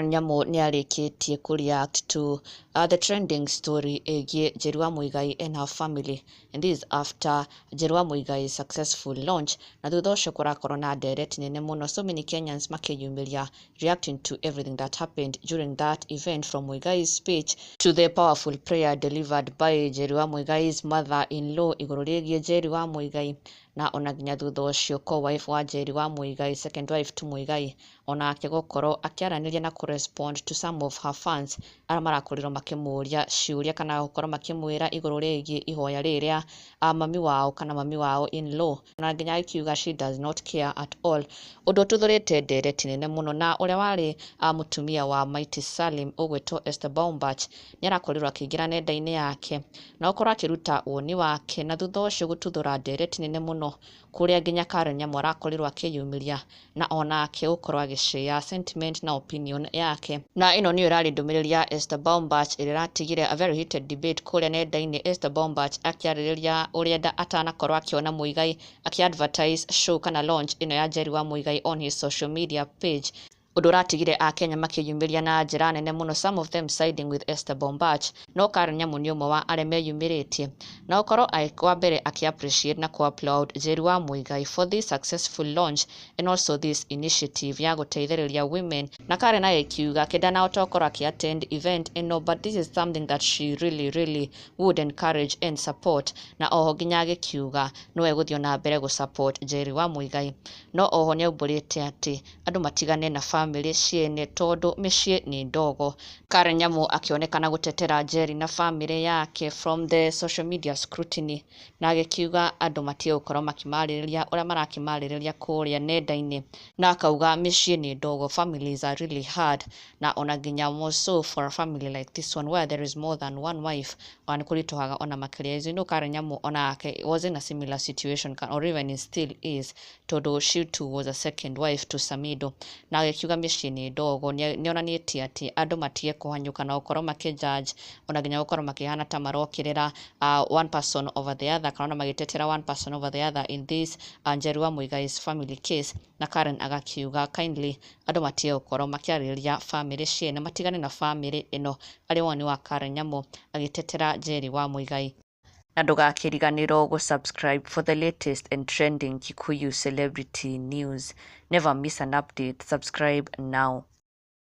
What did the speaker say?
Karen Nyamu nĩ arĩkĩtie kũ react to the trending story ĩgiĩ Njeri wa Muigai and her family, and this is after Njeri wa Muigai's successful launch. Na thutha ũcio kũrakorwo na ndereti nene mũno, so many Kenyans makĩyumĩria reacting to everything that happened during that event, from Muigai's speech to the powerful prayer delivered by Njeri wa Muigai's mother-in-law igũrũ rĩgiĩ Njeri wa Muigai, na ona nginya thutha ũcio co-wife wa Njeri wa Muigai, second wife to Muigai, onake gũkorwo akĩaranĩria na kũrespond to some of her fans arĩa marakorirwo makĩmũria ciũria kana gũkorwo makĩmwĩra igũrũ rĩgiĩ ihoya rĩrĩa mami wao kana mami wao in law, na nginya akiuga she does not care at all, ũndũ ũtuthũrĩte ndereti nene mũno. Na ũrĩa warĩ mũtumia wa Mighty Salim ũgwĩtwo Esther Baumbach nĩ arakorirwo akĩingĩra nenda-inĩ yake na gũkorwo akĩruta woni wake, na thutha ũcio gũtuthũra ndereti nene mũno kũrĩa nginya Karen Nyamu arakorirwo akĩyumĩria na onake gũkorwo agĩshare sentiment na opinion yake. Na ĩno nĩyo ĩrarĩ ndũmĩrĩri ya Esther Baumbach ĩrĩa ĩratigire a very heated debate kũrĩa nenda-inĩ. Esther Baumbach akĩarĩrĩria ũrĩa atanakorwo akĩona Muigai akĩ-advertise show kana launch ĩno ya Njeri wa Muigai on his social media page, ũndũ ũratigire Akenya makĩyumĩria na njĩra nene mũno, some of them siding with Esther Bombach. No Karen Nyamu nĩ ũmwe wa arĩa meyumĩrĩtie na gũkorwo wa mbere akĩ appreciate na kũ applaud Njeri wa Muigai for this successful launch and also this initiative ya gũteithĩrĩria women. Na Karen agĩkiuga kĩndanahota gũkorwo akĩ attend event ĩno, but this is something that she really really would encourage and support. Na oho nginya agĩkiuga no egũthiĩ na mbere gũ support Njeri wa Muigai. No oho nĩaumbũrĩte atĩ andũ matigane na famĩlĩ ciene tondũ mĩciĩ nĩ ndogo. Karen Nyamu akĩonekana gũtetera Njeri na famĩlĩ yake from the social media scrutiny, na agĩkiuga andũ matige gũkorwo makĩmarĩrĩria ũrĩa marakĩmarĩrĩria kũrĩa nenda-inĩ, na akauga mĩciĩ nĩ ndogo, families are really hard, na ona nginya more so for a family like this one where there is more than one wife, ona nĩ kũritũhaga ona makĩria. As you know, Karen Nyamu onake was in a similar situation or even is still is, tondũ she too was a second wife to Samido. Na agĩkiuga mĩciĩ nĩ ndogo, nĩonanĩtie atĩ andũ matige kũhanyũka na gũkorwo makĩjudge, ona nginya gũkorwo makĩhana ta marokĩrĩra one person over the other kana ona magĩtetera one person over the other in this Njeri wa Muigai's family case. Na Karen agakiuga kindly andũ matige gũkorwo makĩarĩrĩria famĩlĩ ciene, matigane na famĩlĩ ĩno. Arĩ woni wa Karen Nyamu agĩtetera Njeri wa Muigai. Na ndũgakĩriganĩrwo gũ-subscribe for the latest and trending Kikuyu celebrity news. Never miss an update. Subscribe now.